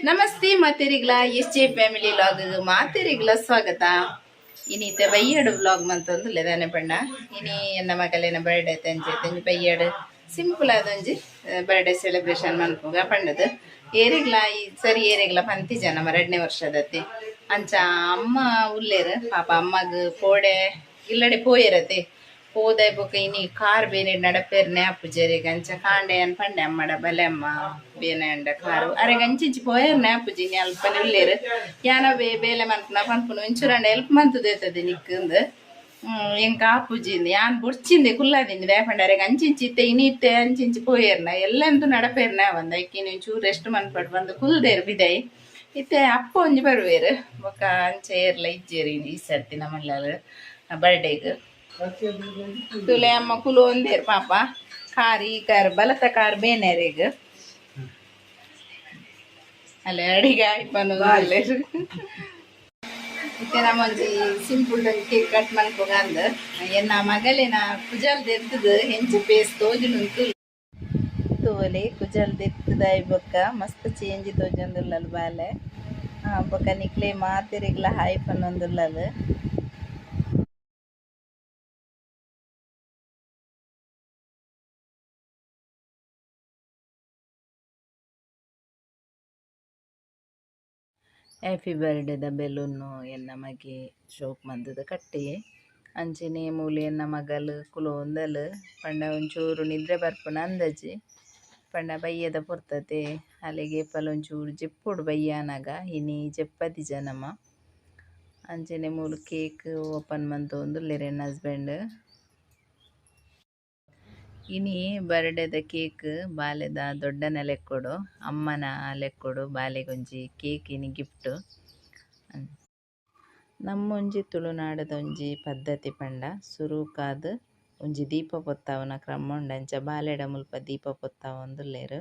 ನಮಸ್ತೆ ಮಾತೆರಿಗ್ಲ, S J family vlog ಮಾತೆರಿಗ್ಲ ಸ್ವಾಗತ. ಇನಿ ಇತ್ತೆ ಬಯ್ಯಡು ವ್ಲಾಗ್ ಮಂತೊಂದು ಲೆದಾನೆ ಪಂಡ ಇನಿ ಎನ್ನ ಮಗಲೇನ ಬರ್ಡೇ ತಂಜೆ ತಂಜಿ ಬಯ್ಯಡು ಸಿಂಪಲ್ ಆದೊಂಜಿ ಬರ್ಡೇ ಸೆಲೆಬ್ರೇಷನ್ ಮನ್ಪುಗ ಪಂಡದು. ಏರಿಗ್ಲ ಈ ಸರಿ ಏರಿಗ್ಲ ಪಂತಿ ಜನ 2ನೇ ವರ್ಷದತ್ತಿ. ಅಂಚ ಅಮ್ಮ ಉಲ್ಲೇರು ಪಾಪ, ಅಮ್ಮಗ್ ಪೋಡೆ ಇಲ್ಲಡೆ ಪೋಯರತೆ ಪೋದೆ. ಬೊಕ ಇನಿ ಕಾರ್ ಬೇನೆ ನಡಪೇರ್ನೆ ಅಪ್ಪುಜೆರೆಗ್. ಅಂಚ ಕಾಂಡೆ ಅನ್ ಪಂಡೆ ಅಮ್ಮಡ, ಬಲೆ ಅಮ್ಮ, ಬೇನೆ ಅಂಡ ಕಾರು ಅರೆಗ್ ಅಂಚಿಂಚಿ ಪೋಯರ್ನೆ ಅಪ್ಪುಜಿ. ಇನಿ ಅಲ್ಪನೆ ಉಲ್ಲೇರು. ಯಾನ ಬೇಲೆ ಮನ್ಪುನ ಪನ್ಪುನ ಒಂಚೂರಂಡ ಹೆಲ್ಪ್ ಮಂತುದೇತದೆ ನಿಕ್ಕಂದು. ಎಂಕ ಆಪುಜಿ ಯಾನ್ ಬೊಡ್ಚಿಂದೆ ಕುಲ್ಲಾದಿನಿ. ದಾಯೆ ಅರೆಗ್ ಅಂಚಿಂಚಿ ಇತ್ತೆ ಇನಿ ಇತ್ತೆ ಅಂಚಿಂಚಿ ಪೋಯರ್ನ ಎಲ್ಲಂತು ನಡಪೇರ್ನ ಬಂದ ಐಕಿನಿ ಒಂಚೂರು ರೆಸ್ಟ್ ಮನ್ಪಡ್ ಬಂದು ಕುಲ್ದೇರು ಬಿದೈ. ಇತ್ತೆ ಅಪ್ಪ ಒಂಜಿ ಬರುವೇರು. ಬೊಕ ಅಂಚ ಏರ್ಲ ಇಜ್ಜೇರು ಈ ಸರ್ತಿ ನಮ್ಮಲ್ಲಾರು ಬರ್ಡೇಗ್. ತುಲೆ ಅಮ್ಮ ಕುಲು ಒಂದೇರು ಪಾಪ. ಕಾರ್ ಈ ಕಾರ್ ಬಲತ ಕಾರ್ ಬೇನೆರೆಗ್ ಅಲ್ಲ ಅಡಿಗೆ ಆಯ್ಪನು. ಇತ್ತೆ ನಮ್ಮೊಂಜಿ ಸಿಂಪಲ್ ಕೇಕ್ ಕಟ್ ಮನ್ಪುಗ ಅಂದ್. ಎನ್ನ ಮಗಲಿನ ಕುಜಲ್ ದೆತ್ತದು ಹೆಂಚ ಪೇಸ್ ತೋಜುನುಂತು ತೋಲೆ. ಕುಜಲ್ ದೆತ್ತದ ಬೊಕ್ಕ ಮಸ್ತ್ ಚೇಂಜ್ ತೋಜೊಂದುಲ್ಲಲ್ ಬಾಲೆ. ಬೊಕ್ಕ ನಿಕ್ಲೆ ಮಾತೆರೆಗ್ಲ ಹಾಯ್ ಪನ್ನೊಂದುಲ್ಲಲ್. ಹ್ಯಾಪಿ ಬರ್ಡೇದ ಬೆಲೂನು ಎನ್ನ ಮಗೆ ಶೋಕ್ ಮಂತುದು ಕಟ್ಟಿಯೆ. ಅಂಚನೆ ಮೂಲು ಎನ್ನ ಮಗಲ್ ಕುಲೋಂದಲ್. ಪಂಡ ಒಂಚೂರು ನಿದ್ರೆ ಬರ್ಪುನ ಅಂದಾಜಿ. ಪಂಡ ಬಯ್ಯದ ಪೊರ್ತತೆ, ಅಲೆಗ್ ಏಪಲ ಒಂಚೂರು ಜೆಪ್ಪೊಡು ಬಯ್ಯಾನಗ. ಇನಿ ಜೆಪ್ಪದಿಜ ನಮ. ಅಂಚನೆ ಮೂಲು ಕೇಕ್ ಓಪನ್ ಮಂತೊಂದುಲ್ಲೆರ್ ಎನ್ನ ಹಸ್ಬೆಂಡ್. ಇನಿ ಬರ್ಡೇದ ಕೇಕ್ ಬಾಲೆದ ದೊಡ್ಡನ ಲೆಕ್ಕೊಡು, ಅಮ್ಮನ ಲೆಕ್ಕೊಡು ಬಾಲೆಗೊಂಜಿ ಕೇಕ್ ಇನಿ ಗಿಫ್ಟ್. ನಮ್ಮೊಂಜಿ ತುಳುನಾಡುದ ಒಂಜಿ ಪದ್ಧತಿ ಪಂಡ ಸುರುಕಾದ್ ಒಂಜಿ ದೀಪ ಪೊತ್ತಾವುನ ಕ್ರಮ ಉಂಡು. ಅಂಚ ಬಾಲೆಡ ಮುಲ್ಪ ದೀಪ ಪೊತ್ತಾವೊಂದುಲ್ಲೆರ್.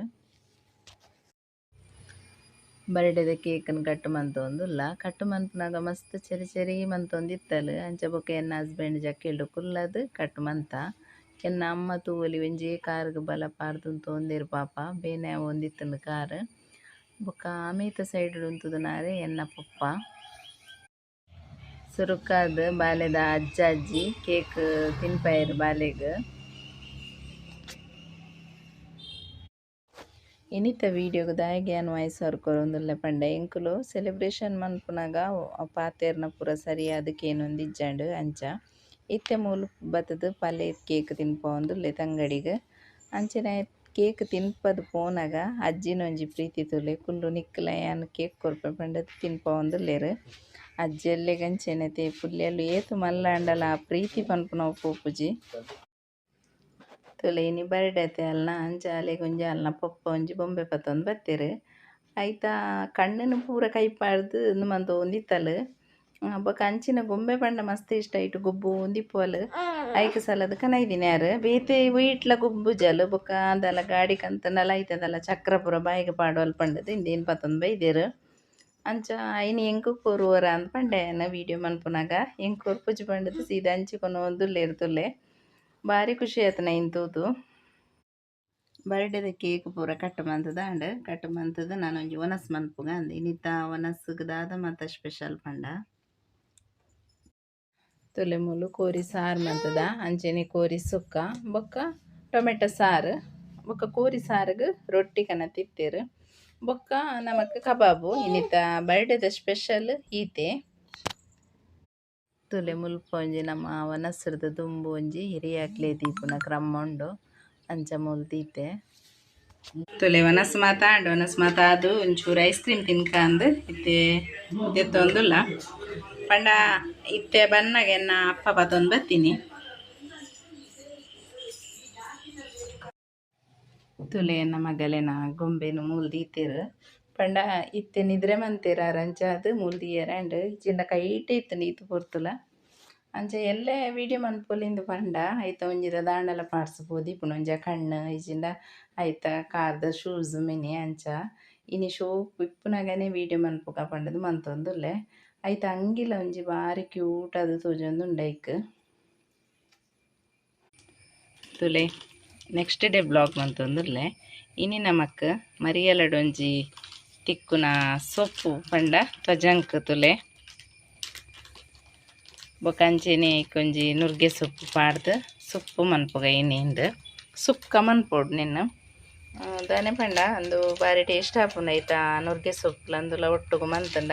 ಬರ್ಡೇದ ಕೇಕ್ ನ್ ಕಟ್ ಮಂತೊಂದುಲ್ಲ. ಕಟ್ ಮನ್ಪುನಗ ಮಸ್ತ್ ಚೆರಿ ಚೆರಿ ಮಂತೊಂದಿತ್ತಲ್. ಅಂಚ ಬೊಕ ಎನ್ನ ಹಸ್ಬೆಂಡ್ ಜಕ್ಕೆಲ್ಡ್ ಕುಲ್ಲದ್ ಕಟ್ ಮಂತ. ಎನ್ನ ಅಮ್ಮ ತೂವೊಲಿ, ಒಂಜೇ ಕಾರ್ಗ್ ಬಲ ಪಾರ್ದ್ ಉಂತೊಂದೆರ್ ಪಾಪ, ಬೇನೆ ಆವೊಂದಿತ್ತುಂಡು ಕಾರ್. ಬೊಕ ಆಮೇತ ಸೈಡ್ ಉಂತುದುನಾರೆ ಎನ್ನ ಪೊಪ್ಪ. ಸುರುಕಾದ್ ಬಾಲೆದ ಅಜ್ಜ ಅಜ್ಜಿ ಕೇಕ್ ತಿನ್ಪಾಯೆರ್ ಬಾಲೆಗ್. ಇನಿತ ವೀಡಿಯೋಗ್ ದಾಯೆಗ್ ಯಾನ್ ವಾಯ್ಸ್ ಓವರ್ ಕೊರೊಂದುಲ್ಲೆ ಪಂಡ, ಎಂಕುಲು ಸೆಲೆಬ್ರೇಷನ್ ಮನ್ಪುನಗ ಪಾತೆರ್ನ ಪೂರ ಸರಿಯಾದ್ ಕೇನೊಂದಿಜ್ಜಂಡ್ ಅಂಚ. ಇತ್ತೆ ಮೂಲು ಬತ್ತುದು ಪಲೆ ಕೇಕ್ ತಿನ್ಪವೊಂದುಲ್ಲೆ ತಂಗಡಿಗ್. ಅಂಚನೆ ಕೇಕ್ ತಿನ್ಪದ್ ಪೋನಗ ಅಜ್ಜಿನೊಂಜಿ ಪ್ರೀತಿ ತೂಲೆ, ಕುಲ್ಲು ನಿಕ್ಕಲ ಯಾನ್ ಕೇಕ್ ಕೊರ್ಪೆ ಪಂಡುದು ತಿನ್ಪವೊಂದುಲ್ಲೆರ್. ಅಜ್ಜಲ್ಲೆಗ್ ಅಂಚೆನೆ ಪುಲ್ಯಲ್ಲು ಏತ್ ಮಲ್ಲ ಆಂಡಲ ಆ ಪ್ರೀತಿ ಪನ್ಪುನವು ಪೋಪುಜಿ. ತೂಲೆ, ಇನಿ ಬರ್ಡೇ ಅತೆ ಅಲ್ನ, ಅಂಚ ಅಲೆಗ್ ಒಂಜಿ ಅಲ್ನ ಪೊಪ್ಪ ಒಂಜಿ ಬೊಂಬೆ ಪತ್ತೊಂದು ಬತ್ತೆರ್. ಐತ ಕಣ್ಣುನು ಪೂರ ಕೈ ಪಾಡ್ದ್ ಉಂದು ಮಂತೊಂದಿತ್ತಲ್. ಬೊಕ ಅಂಚಿನ ಗೊಂಬೆ ಪಂಡ ಮಸ್ತ್ ಇಷ್ಟ, ಐಟ್ ಗೊಬ್ಬೊಂದಿಪ್ಪುವಲ್. ಐಕ್ ಸಲದ ಕನೈದಿನಿ. ಯಾರ್ ಬೇತೆ ವೀಟ್ಲ ಗೊಬ್ಬುಜಲ್. ಬೊಕ ದಾಲ ಗಾಡಿ ಕಂತುಂಡಲ ಐತದಲ್ಲ ಚಕ್ರ ಪೂರ ಬಾಯಿಗ್ ಪಾಡುವಲ್ ಪಂಡುದು ಇಂದೇನ್ ಪತ್ತೊಂದು ಬೈದೆರ್. ಅಂಚ ಐನ್ ಎಂಕ್ ಕೊರುವರ ಅಂದ್ ಪಂಡೆ ಯಾನ್ ವೀಡಿಯೋ ಮನ್ಪುನಗ. ಎಂಕ್ ಕೊರ್ಪುಜಿ ಪಂಡುದು ಸೀದಾ ಅಂಚಿ ಕೊನೊಂದುಲ್ಲೆರ್ ತೂಲೆ. ಬಾರಿ ಖುಷಿ ಆತುನ ಐನ್ ತೂದು. ಬರ್ಡೇದ ಕೇಕ್ ಪೂರ ಕಟ್ ಮಂತುದಾಂಡ್. ಕಟ್ ಮಂತುದು ನಾನೊಂಜಿ ವನಸ್ ಮನ್ಪುಗ ಅಂದ್. ಇನಿತ ವನಸ್ಗ್ ದಾದ ಮಾತ ಸ್ಪೆಷಲ್ ಪಂಡ, ತುಲೆ ಮೂಲು ಕೋರಿ ಸಾರು ಮಂತುದ, ಅಂಚನೆ ಕೋರಿ ಸುಕ್ಕ, ಬೊಕ್ಕ ಟೊಮೆಟೊ ಸಾರು, ಬೊಕ್ಕ ಕೋರಿ ಸಾರುಗ್ ರೊಟ್ಟಿ ಕನತಿತ್ತೆರ್, ಬೊಕ್ಕ ನಮಕ್ ಕಬಾಬು. ಇನಿತ ಬರ್ಡೇದ ಸ್ಪೆಷಲ್ ಈತೆ. ತುಲೆ ಮುಲ್ಪ ಒಂಜಿ ನಮ್ಮ ವನಸ್ರ್ದ ದುಂಬು ಒಂಜಿ ಹಿರಿಯಾಕ್ಲೆ ದೀಪುನ ಕ್ರಮ ಉಂಡು, ಅಂಚ ಮೂಲು ದೀತೆ. ತುಲೆ ವನಸ್ ಮಾತ ಆಂಡ್. ವನಸ್ ಮಾತ ಆದ್ ಒಂಚೂರು ಐಸ್ ಕ್ರೀಮ್ ತಿನ್ಕಂದ್ ಇತ್ತೆ ದೆತ್ತೊಂದುಲ್ಲ. ಪಂಡ ಇತ್ತೆ ಬನ್ನಗ ಎನ್ನ ಅಪ್ಪ ಪತೊಂದು ಬತ್ತೀನಿ. ತುಲೆ ಎನ್ನ ಮಗಲೆನ ಗೊಂಬೆನ್ ಮೂಲು ದೀತೆರ್. ಪಂಡ ಇತ್ತೆ ನಿದ್ರೆ ಮಂತೆರ್ ಆರ್, ಅಂಚಾದ್ ಮೂಲು ದೀಯೆರೆ ಆಂಡ್. ಇಜ್ಜಿಂಡ ಕೈಟೆ ಇತ್ತುಂಡು ಈತ್ ಪೊರ್ತುಲ. ಅಂಚ ಎಲ್ಲೆ ವೀಡಿಯೋ ಮನ್ಪೊಲಿಂದ್ ಪಂಡ ಐತ ಒಂಜಿ ದಾಂಡಲ ಪಾರ್ಟ್ಸ್ ಪೋದಿಪ್ಪುಂಡು, ಒಂಜ ಕಣ್ಣು ಇಜ್ಜಿಂಡ ಐತ ಕಾರ್ದ ಶೂಸ್ ಮಿನಿ. ಅಂಚ ಇನಿ ಶೋಕು ಇಪ್ಪುನಗನೆ ವೀಡಿಯೋ ಮನ್ಪುಗ ಪಂಡುದು ಮಂತೊಂದುಲ್ಲೆ. ಐತ ಅಂಗಿಲ ಒಂಜಿ ಬಾರಿ ಕ್ಯೂಟ್ ಆದ್ ತೋಜೊಂದುಂಡು ಐಕ್. ತುಲೆ ನೆಕ್ಸ್ಟ್ ಡೇ ಬ್ಲಾಗ್ ಮಂತೊಂದುಲ್ಲೆ. ಇನಿ ನಮಕ್ ಮರಿಯಲಡೊಂಜಿ ತಿಕ್ಕುನ ಸೊಪ್ಪು ಪಂಡ ತ್ವಜಂಕ್ ತುಲೆ. ಬೊಕ ಅಂಚೆನೆ ಐಕೊಂಜಿ ನುರ್ಗೆ ಸೊಪ್ಪು ಪಾಡ್ದು ಸೊಪ್ಪು ಮನ್ಪುಗ ಇನಿಂದ್ ಸುಕ್ಕ ಮನ್ಪೊಡು ನಿನ್ನ. ದಾನೆ ಪಂಡ ಅಂದು ಬಾರಿ ಟೇಸ್ಟ್ ಆಪುಂಡು ಐತ ನುರ್ಗೆ ಸೊಪ್ಪುಲ ಅಂದುಲ ಒಟ್ಟುಗು ಮಂತುಂಡ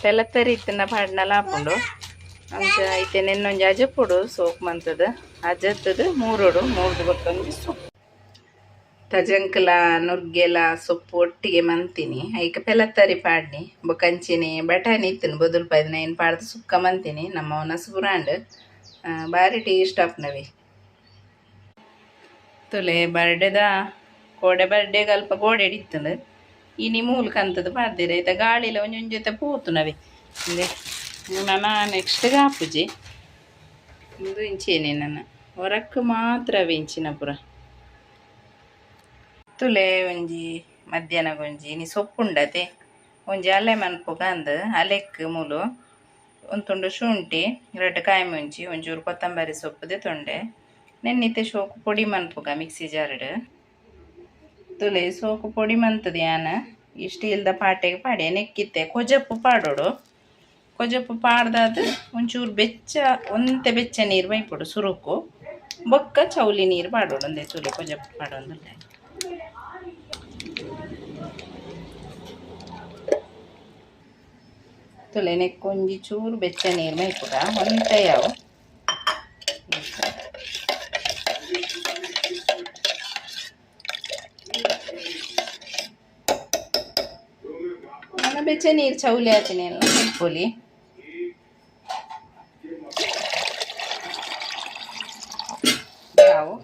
ಪೆಲತ್ತರಿ ಇತ್ತುಂಡ ಪಾಡ್ನಲ ಆಪುಂಡು. ಅಂಚ ಐತೆ ನೆನ್ನೊಂಜಿ ಅಜಪೊಡು ಸೋಪ್ ಮಂತುದು ಅಜತ್ತುದು ಮೂರೊಡು ಮೂರ್ದು ಬೊಕ್ಕ ಒಂಜಿ ಸೊಪ್ಪು ತಜಂಕ್ಲ ನುರ್ಗೆಲ ಸೊಪ್ಪು ಒಟ್ಟಿಗೆ ಮಂತಿನಿ. ಐಕ್ ಪೆಲತ್ತರಿ ಪಾಡ್ನಿ ಬೊಕ ಅಂಚೆನೆ ಬಟಾಣಿ ಇತ್ತುಂಡು ಬೊದುಲು ಪಾಯ್ದಿನ ಐನ್ ಪಾಡ್ದು ಸುಕ್ಕ ಮಂತಿನಿ. ನಮ್ಮ ವನಸ್ ಪೂರ ಬಾರಿ ಟೇಸ್ಟ್ ಆಪುನವೆ. ತುಲೆ ಬರ್ಡೆದ ಕೋಡೆ ಬರ್ಡೆಗ್ ಅಲ್ಪ ಗೋಡೆಡ್ ಇತ್ತುಂಡು. ಇನಿ ಮೂಲು ಕಂತುದು ಪಾಡ್ದೆರ್. ಐತ ಗಾಳಿಲ ಒಂಜೊಂಜಿ ಪೋತುನವೆ. ಇಂದೆ ನನ ನೆಕ್ಸ್ಟ್ ಆಪುಜಿ. ಉಂದು ಇಂಚೆನೆ ನನ ಒರಕ್ ಮಾತ್ರವೇ ಇಂಚಿನ ಪೂರ. ತುಲೆ ಒಂಜಿ ಮಧ್ಯಾಹ್ನಗ್ ಒಂಜಿ ಇನಿ ಸೊಪ್ಪುಂಡತೆ ಒಂಜಿ ಅಲೆ ಮನ್ಪುಗ ಅಂದ್. ಅಲೆಕ್ ಮೂಲು ಒಂಜಿ ತುಂಡು ಶುಂಠಿ, ರಡ್ಡ್ ಕಾಯಿ ಮುಂಚಿ, ಒಂಚೂರು ಕೊತ್ತಂಬರಿ ಸೊಪ್ಪು ದೆತೊಂಡೆ. ನೆನ್ನಿತ್ತೆ ಶೋಕು ಪೊಡಿ ಮನ್ಪುಗ ಮಿಕ್ಸಿ ಜಾರ್ ಡ್. ತುಲೆ ಸೋಕು ಪೊಡಿ ಮಂತುದು ಯಾನ್ ಈ ಸ್ಟೀಲ್ ದ ಪಾಟೆಗ್ ಪಾಡ್ಯೆ. ನೆಕ್ಕಿತ್ತೆ ಕೊಜಪು ಪಾಡೊಡು. ಕೊಜಪು ಪಾಡ್ದಾದ್ ಒಂಚೂರು ಬೆಚ್ಚ ಒಂತೆ ಬೆಚ್ಚ ನೀರು ಮೈಪೊಡು ಸುರುಕು. ಬೊಕ್ಕ ಚೌಲಿ ನೀರು ಪಾಡೊಡು. ಉಂದೆ ತೂಲೆ ಕೊಜಪು ಪಾಡೊಂದುಲ್ಲೆ. ತುಲೆ ನೆಕ್ಕ್ ಒಂಜಿ ಚೂರು ಬೆಚ್ಚ ನೀರು ಮೈಪುಗ ಒಂತೆ ಯಾವು. ನನ ಬೆಚ್ಚ ನೀರು ಚೌಲಿ ಆತಿನೆಲ್ಲ ಮೈಪೊಲಿ. ಯಾವು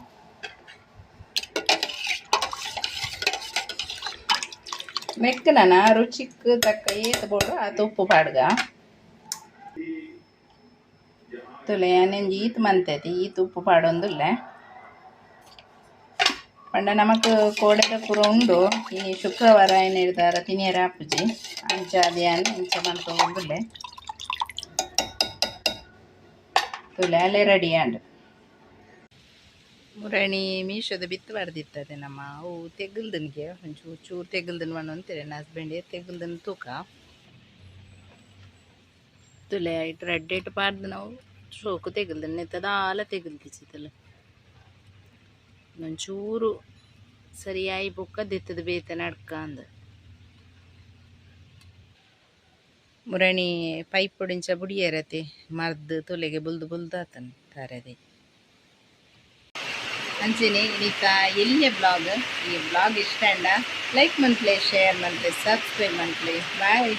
ನೆಕ್ಕ್ ನನ ರುಚಿಕ್ ತಕ್ಕ ಏತ್ ಬೋಡು ಆತ್ ಉಪ್ಪು ಪಾಡ್ಗ. ತುಲೆ ಯಾನ್ ಒಂಜಿ ಈತ್ ಮಂತೆತಿ ಈತ್ ಉಪ್ಪು ಪಾಡೊಂದುಲ್ಲೆ. ಪಂಡ ನಮಕ್ ಕೋಡೆದ ಪೂರ ಉಂಡು. ಇನಿ ಶುಕ್ರವಾರ ಆಯಿನೆಡ್ದಾರ ತಿನಿಯೆರೆ ಆಪುಜಿ. ಅಂಚಾದ್ ಯಾನ್ ಇಂಚ ಮನ್ಪೊಂದುಲ್ಲೆ. ತುಲೆ ಅಲೆ ರೆಡಿ ಆಂಡ್. ಮುರಣಿ ಮೀಶೋದ ಬಿತ್ತ್ ಪಾಡ್ದಿತ್ತದೆ ನಮ್ಮ ಅವು ತೆಗ್ಲ್ದನ್ಗೆ ಒಂಚೂರು ಚೂರು ತೆಗ್ಲ್ದನ್ ಪಂಡೊಂತೆರ್ ಎನ್ನ ಹಸ್ಬೆಂಡ್ ತೆಗ್ಲ್ದನ್ ತೂಕ. ತುಲೆ ಐಟ್ ರಡ್ಡೆಟ್ ಪಾಡ್ದಿನವು ಶೋಕು ತೆಗ್ಲ್ದನ್ ನೆತ್ತ ದಾಲ ತೆಗ್ಲ್ದಿಜಿ ತುಲೆ. ಒಂಚೂರು ಸರಿಯಾಯಿ ಬೊಕ್ಕ ದೆತ್ತುದು ಬೇತೆ ನಡ್ಕ ಅಂದ್. ಮುರಣಿ ಪೈಪುಡು ಇಂಚ ಬುಡಿಯೆರತೆ ಮರ್ದ್ ತುಲೆಗೆ ಬುಲ್ದು ಬುಲ್ದು ಆತುಂಡು ತಾರೆದೆ. ಅಂಚೆನೆ ಇನಿತ ಎಲ್ಯ ಬ್ಲಾಗ್. ಈ ಬ್ಲಾಗ್ ಇಷ್ಟ ಆಂಡ ಲೈಕ್ ಮನ್ಪುಲೆ, ಶೇರ್ ಮನ್ಪುಲೆ, ಸಬ್ಸ್ಕ್ರೈಬ್ ಮನ್ಪುಲೆ. ಬಾಯ್.